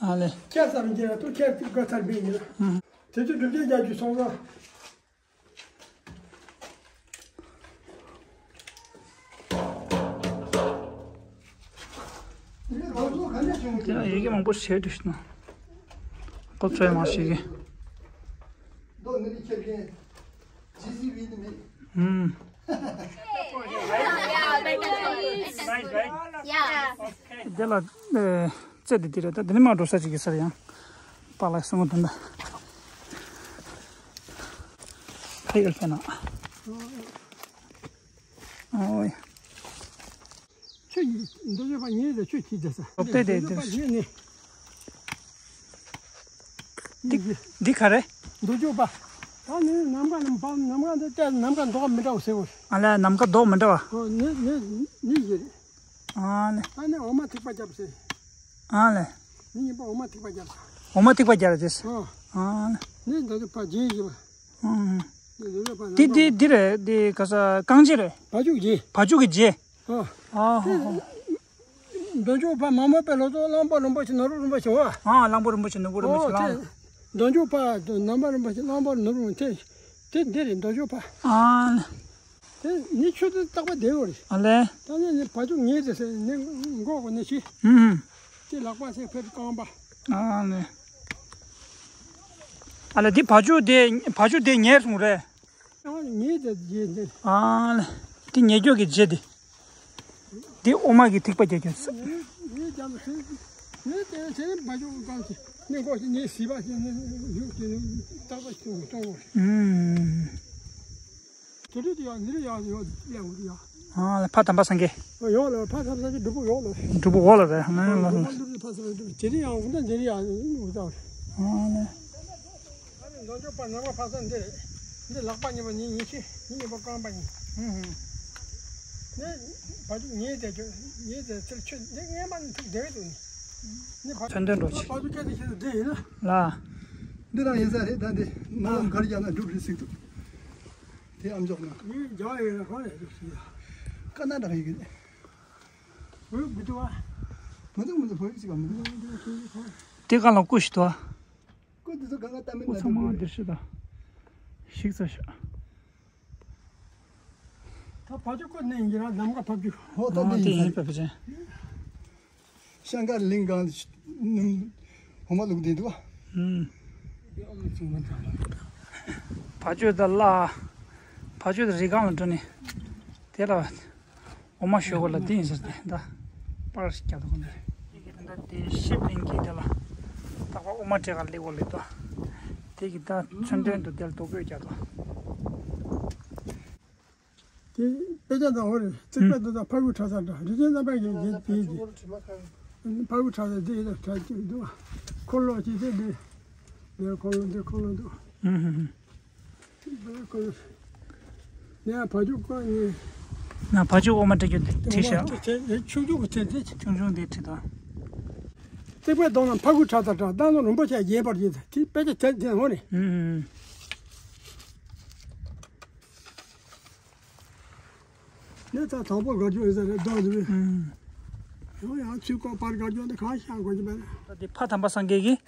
ཨ་ལེ། ཁྱེད་ཚར་འགྱེལ་ཏུ་ཁྱེད་ཀྱི་ག་ཚར་བས་ཡིན། ཨ། དེ་ཚོ་སྒྲུབ་བྱེད་རྒྱག་རྒྱུ་སོང་ཙང་། དེ་ལ་ཡི་གེ་མང་པོ་བྱས་འདུག་ན། ཁོ་ཚོས་མ་ཤེས་གི། ཨུམ། དེ་ལ་ཨེ། རྩེ་འདི་འདི་རེད། ད་འདི་ནི་མ་འགྲོ་ས་ཅིག་གི་སར་ཡང་། པཱ་ལགས་སོང་དོན་ད། ཁ་ཡོད་ལ་ཕན་ན། ཨོ་ཡ། ཁྱོད་འདི་ཚོ་པ་ཉེ་ལ་ཁྱོད་ཁྱི་རྒྱ་ས། ཨོ་དེ་དེ་འདི་ཚོ་པ་ཉེ་ནས། འདི་འདི་ག་རེ། འདི་ཚོ་པ། ད་ནི་ནམ་མཁའ་ནམ་མཁའ་ནམ་མཁའ་འདི་ལྟ་ནམ་མཁའ་མདོག་མི་འདྲ་བ་ཟེར་བ། ཨ་ལ་ནམ་མཁའ་མདོག་མི་འདྲ་བ། ཨོ་ནི་ནི་ནི་ཡིན། ཨ་ལེ། ཨ་ནི་འོ་མ་ཐིགས་པ་རྒྱབ་ཟེར། ཨ་ལེ། མི་གཉིས་པ་འོ་མ་ཐིགས་པ་རྒྱབ་ཟེར། འོ་མ་ཐིགས་པ་རྒྱབ་ཟེར། ཨ། ཨ་ལེ། ནི་འདི་ཚོ་པ་རྒྱན་ཡིན་པ། ཨ། འདི་འདི་ཚོ་པ་འདི་འདི་འདི་རེད་འདི་ག་ས་རྐང་རྗེས་རེད། བ་ཕྱུགས་རྗེས། བ་ཕྱུགས་ཀྱི་རྗེས། ཨ། ཨ་ཧོ་ཧོ། འདོན་ཆུང་ཕ་མ་མོ་པའི་ལོ་ཏོག་གླང་པོ་རིན་པོ་ཆེ་ནོར་བུ་རིན་པོ་ཆེ་བ། ཨ་གླང་པོ་རིན་པོ་ཆེ་ནོར་བུ་རིན་པོ་ཆེ་ཨོ་གླང་། དེ། འདོན་ཆུང་ཕ་ནོར་བུ་རིན་པོ་ཆེ་གླང་པོ་ནོར་བུ་དེ། དེ་འདི་རེད་འདོན་ཆུང་ཕ། ཨ། དེ་ནི་ཆུ་དེ་རྟག་པ་བསྡད་ཡོད་རེད། ཨ་ལེ། ད་ནི་ནི་བ་ཕྱུགས་ཉེ་དེ་ཟེར་ནི་མགོ་གོ་ནི་ཆི། ཨུམ། དེ་ལག་པ་ཟེར་ཕེབས་རྐང་པ། ཨ་ལེ། ཨ་ལེ་འདི་བ་ཕྱུགས་དེ་བ་ཕྱུགས་དེ་ཉེ་སོང་རེད། ཨ་ཉེ་དེ་རྗེས་འདི། ཨ་ལེ། དེ་ཉེ་རྒྱུ་གི་རྗེས་དེ། དེ་འོ་མ་གི་ཐིགས་པ་རྒྱག་རྒྱུ་ཟེར། ངས་ཀྱང་ཟེར། ངས་དེ་ཚེ་བ་ཕྱུགས་གང་ཞིག་ནི་མགོ་ཞིག་ངས་སྲིད་པ་ཞིག་ནི་ཡུག་ཅིག་ནི་རྟག་པ་ཞིག་གཏོང་དགོས། ཨུམ། དེ་འདྲ་དེ་ཡང་འདི་འདྲ་ཡང་ཡོད་ཡང་འདི་ཡང་། ཨ་ལ་ཕ་དམ་པ་སངས་རྒྱས། ཡོད་ལ་ཕ་དམ་པ་སངས་རྒྱས་སྒྲུབ་པོ་ཡོད་ལ། སྒྲུབ་པོ་འོག་ལ་རེད་ཧ་ན་ལ་ལ། ཕ་དམ་པ་སངས་རྒྱས་སྒྲུབ་དེ་རིང་ཡང་འུ་ད་འདི་རིང་ཡང་འུ་ད། ཨ་ལ། ཨ་ནི་འདོན་ཆུང་ཕ་ནམ་མཁའ་ཕ་ས་འདི་རེད། འདི་ལག་པ་གཉིས་པ་ཉིན་ཉིན་ཤི་ཉིན་གཉིས་པ་རྐང་པ་གཉིས། ཧུམ་ཧུམ། ནི་བ་ཕྱུགས་ཉེ་དེ་ཁྱོད་ཉེ་དེ་ཚུར་ཁྱོད་འདི་ངས་མ་ནི་ཐུག་བསྡད་འདུག་ནི། ནི་བ་ཚོན་དོན་འགྲོ་ཕྱུགས་ཆེ། བ་ཕྱུགས་ཁྱེད་དེ་ཁྱེད་དེ་འདི་ཡིན་ན། ལ། འདི་རང་ཡིན་ས་རེད་ད་འདི་ནང་གར་རྒྱག་ན་འགྲུབ་རེད་ཟིག་འདུག་དེ་ཨམ་ཅོག་ན། ཡིན་རྒྱག་ཡོད་ན་གང་ཡོད་འདུག་ཟེར་ཡ། ཀ་ན་ཌ་ག་ཡི་གི། བོད་མི་འདུག་བ། མི་འདུག་མི་འདུག་བོད་ཡིག་ཅིག་ག་མི་འདུག་དེ་ག་ལ་སྐུ་ཞིག་འདུག་བ། སྐུ་འདི་ཚོ་གང་ག་ལྟ་མིན་སྐུ་ན་ཚང་མ་འདུག་འདིར་ཤི་ད། ཤིག་ས་ཤ། ད་བ་ཕྱུགས་སྐུ་ནི་ཡིན་ར་ནམ་མཁའ་བ་ཕྱུགས། ཧོ་ད་ཨ་འདི་དེ་ཡིན་ཡིན་པ་བ་ཅན། ཤང་ཀར་གླིང་གང་ནུམ་ཧོ་མ་ལུག་འདི་འདུག་བ། ཨུམ། བ་ཕྱུགས་ད་ལ། བ་ཕྱུགས་ད་རི་སྒང་ལ་འགྲོ་ནི། དེ་ལ། འོ་མ་ཞོ་གོ་ལ་འདི་ཡིན་ཟེར་ཏེ་ད། པར་ཞིག་རྒྱག་ཐུབ་ཀྱི་འདུག་དེ་གི་ད་དེ་ཤིབ་ལིང་གི་དེ་ལ། རྟག་པར་འོ་མ་སྤྲད་ག་སླེབས་འོ་ལེ་ད། དེ་གི་ད་ཚོན་དོན་དུ་དེ་ལ་རྡོ་བརྐོས་རྒྱག་ཐུབ། དེ་དཔེ་ཆ་དང་འོ་རེད་རྩིག་པ་དེ་དང་ཕ་གུ་ཁྲ་ས་འདྲ་རི་ཆེན་རྣམ་པ་གི་རྗེས་དེ་རྗེས། ཕ་གུ་ཁྲ་ས་དེ་ཡི་དང་ཁྲ་གཅིག་འདུག་འཁོར་ལོ་གཅིག་དེ་འདི། འདི་འཁོར་ལོ་འདི་འཁོར་ལོ་འདུག་འདི་འཁོར་ལོ། ནས་བ་ཕྱུགས་བཀོད་ནས། ན་བ་ཕྱུགས་འོ་མ་སྤྲད་རྒྱུ་དེ་བྲིས་ཤག་དེ་ཆུང་ཆུང་གི་དེ་དེ་ཆུང་ཆུང་དེ་བྲིས་དང་། རྩིག་པའི་གདོང་ལ་ཕ་གུ་ཁྲ་ས་ཁྲ་བཏང་ནས་རིན་པོ་ཆེ་རྒྱས་པར་བགྱིས་ཏེ་དཔེ་ཆ་དེ་དེ་འོ་ནས། ཨུམ། ནས་ད་དང་པོ་དགའ་སྐྱོ་ཡོད་ས་རེད་ལྡོག་འདུག་པས། ཡང་ཡང་ཚུལ་ཁོག་པར་དགའ་སྐྱོ་འདི་གང་ཤང་དགོས་ཀྱི་མེད། ད་འདི་ཕ་དམ་པ་སངས་རྒྱས་ཀྱིས་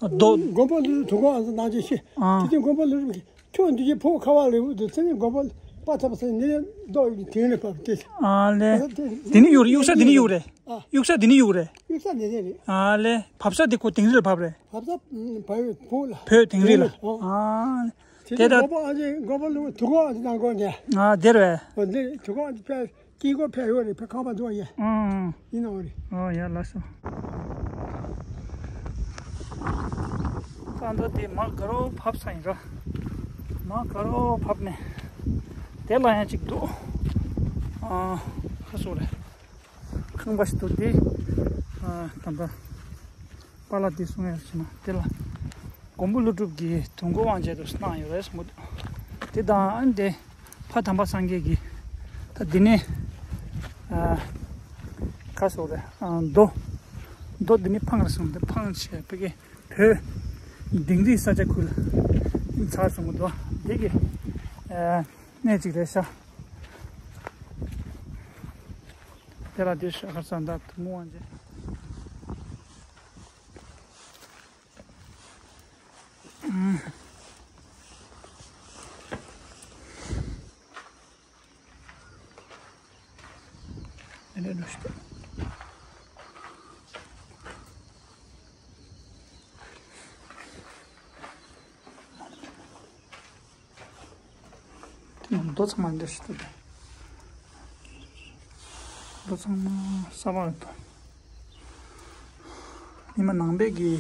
རྡོ། མགོན་པོ་ཀླུ་སྒྲུབ་དུས་འཁོར་དབང་ཆེན་གནང་རྗེས་ཤེས། ཨ། དེ་དུས་མགོན་པོ་ཀླུ་སྒྲུབ་ཀྱིས་ཁྱོད་འདི་ཀྱི་ཕོ་ཁ་བ་ལེའུ་དུ་ཚེ་རིང་མགོན་པོ་དཔའ་ཐུབ་པ་ཟེར་ནི་རྡོ་ཡི་དེང་རེ་བབས་ཏེ། ཨ་ལེ། ཨ་དེ་དེ་ནི་གཡུག་རེད། གཡུག་ས་འདི་ནི་གཡུག་རེད། ཨ། གཡུག་ས་འདི་ནི་གཡུག་རེད། གཡུག་ས་འདི་ནི་རེད། ཨ་ལེ། བབས་ས་འདི་ཁོ་དིང་རི་ལ་བབས་རེད། བབས་ས་བབས་ཡོད་བོད་ལ། བོད་དིང་རི་ལ། ཨ། དེ་དེ་ད་མགོན་པོ་ཨ་ཅེ་མགོན་པོ་ཀླུ་དུས་འཁོར་དབང་ཆེན་གནང་དགོས་ནས། ཨ་དེ་རེད། འོ་འདི་དུས་འཁོར་དབང་ཆེན་ཕེབས། དཀྱིལ་འཁོར་ཕེབས་ཡོད་རེད། ཕེབས་ཁང་པ་འདུག་ཡ། ཨང་། ཡིན་ནོ་རེད། ཨོ་ཡ་ལགས་སོ། ད་ལྟ་དེ་མར་དགའ་རོགས་བབས་ས་ཡིན་ར། མར་དགའ་རོགས་བབས་ནས་དེ་ལ་ཡང་ཅིག་འདུག་ཨ། ཁ་སོ་རེད། ཁང་པ་ཞིག་འདུག་དེ། ཨ། ད་ལྟ་པཱ་ལགས་དེ་གསུང་ཡ་ཞིག་ན་དེ་ལ། མགོན་པོ་ཀླུ་སྒྲུབ་ཀྱིས་དུས་འཁོར་དབང་ཆེན་དུ་གནང་ཡོད་རེད་གསུངས་འདུག་དེ་དང་ཨ་ནི་དེ་ཕ་དམ་པ་སངས་རྒྱས་ཀྱིས་ད་འདི་ནས་ཨ་ཁ་སོ་རེད། ཨ་རྡོ་རྡོ་འདི་ནས་འཕངས་རེད་གསུངས་འདུག་འཕངས་བྱས་ཕ་གི་བོད་དིང་རིའི་ས་ཆ་ཁུལ་ཚར་གསུངས་འདུག་དེ་གི་ཨ་གནས་གཅིག་རེད་ཤག་དེ་ལ་དེ་ཤ་ཁར་ས་འདབས་དུ་མོ་བ་འཇལ། རྡོ་ཚང་མ་འདིར་ཞིག་ཏུ། རྡོ་ཚང་མ་གསར་པ་རེད་དོ། ཉི་མ་ནང་པའི་གི་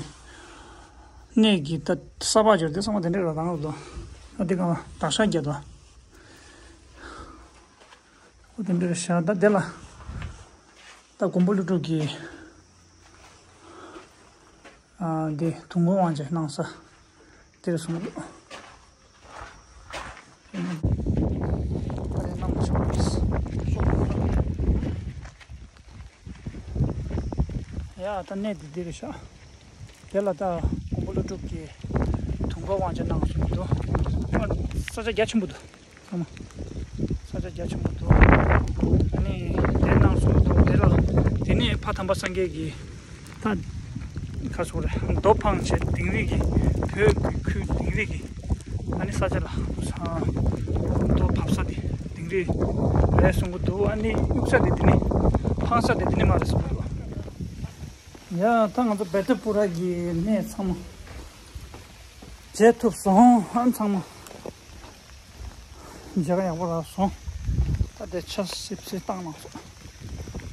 གནས་ཀྱི་ད་གསར་པ་སྦྱོར་དེ་ཚང་མ་དེ་འདྲ་ར་དང་རུ་དོ། ཨ་དེ་གང་ལ་དག་ཤ་རྒྱ་དོ། ཨོ་དེ་འདྲ་ར་ཤ་ད་དེ་ལ་ད་མགོན་པོ་ཀླུ་སྒྲུབ་ཀྱི་ཨ་འདི་དུས་འཁོར་དབང་ཆེན་གནང་ས་དེར་སོང་འདུག་ཡ་ད་གནས་འདི་འདི་རེད་ཤག་དེ་ལ་ད་མགོན་པོ་ཀླུ་སྒྲུབ་ཀྱིས་དུས་འཁོར་དབང་ཆེན་གནང་སོང་འདུག་ས་ཆ་རྒྱ་ཆེན་པོ་འདུག་ཚང་མ། ས་ཆ་རྒྱ་ཆེན་པོ་འདུག་ཨ་ནི་དེ་ནང་སོང་འདུག་དེ་ལ་དེ་ནས་ཕ་དམ་པ་སངས་རྒྱས་ཀྱིས་ད་ཁ་སོ་རེད། རྡོ་འཕངས་བྱས་དིང་རི་གི་བོད་ཀྱི་ཁུལ་དིང་རི་གི་ཨ་ནི་ས་ཆ་ལ་རྡོ་བབས་ས་དེ་དིང་རི་རེད་གསུང་གི་འདུག་ཨ་ནི་གཡུག་ས་དེ་དེ་ནས་འཕངས་ས་དེ་དེ་ནས་མ་རེད་གསུང་གི་འདུག་ཡ་ད་ང་ཚོ་བེ་ཏ་པུ་ར་གི་གནས་ཚང་མ་མཇལ་ཐུབ་སོང་། ཨ་ཚང་མ་མཇལ་ཁ་ཡག་པོ་རག་སོང་། ད་དེ་ཆ་སིབ་སིབ་བཏང་གནང་སོང་།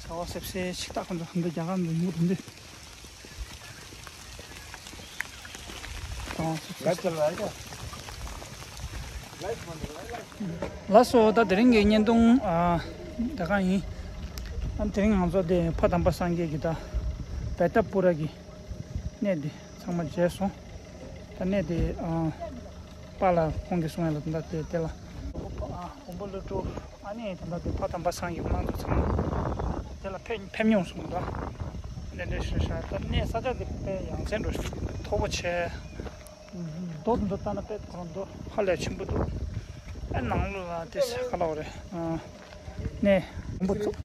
ཆ་བ་སིབ་སིབ་ཞིག་བཏང་གནང་སོང་། འདི་རྒྱ་གར་འདི་མུ་འདི། ལགས་སོ། ད་དེ་རིང་གི་བརྙན་ཐུང་ཨ་ད་གང་ཡིན། ཨ་དེ་རིང་ང་ཚོ་དེ་ཕ་དམ་པ་སངས་རྒྱས་ཀྱི་ད་བེ་ཏ་པུ་ར་གི་གནས་འདི་ཚང་མ་མཇལ་སོང་། ད་གནས་དེ་ཨ་པཱ་ལགས་ཁོང་གིས་གསུང་ཡ་ལ་ད་དེ་དེ་ལ་ཨ་མགོན་པོ་ཀླུ་སྒྲུབ་ཨ་ནི་ད་ད་དེ་ཕ་དམ་པ་སངས་རྒྱས་ཁོང་ཚོ་ཚང་མ་དེ་ལ་ཕེབས་ཕེབས་མྱོང་སོང་ད། དེ་འདྲ་ཞུ་ཤག་ད་གནས་ས་ཆ་དེ་དཔེ་ཡ་མཚན་འགྲོ་ཞིག་མཐོ་པོ་ཆེ། རྡོ་འདི་ལྟ་ན་དཔེ་ཁོ་རང་རྡོ་ཧ་ལས་ཆེན་པོ་འདུག་ཨ་ནང་ལོགས་ལ་དེ་ས་ག་ལ་བ་རེད། ཨ་གནས་མགོན་པོ་ཚོགས་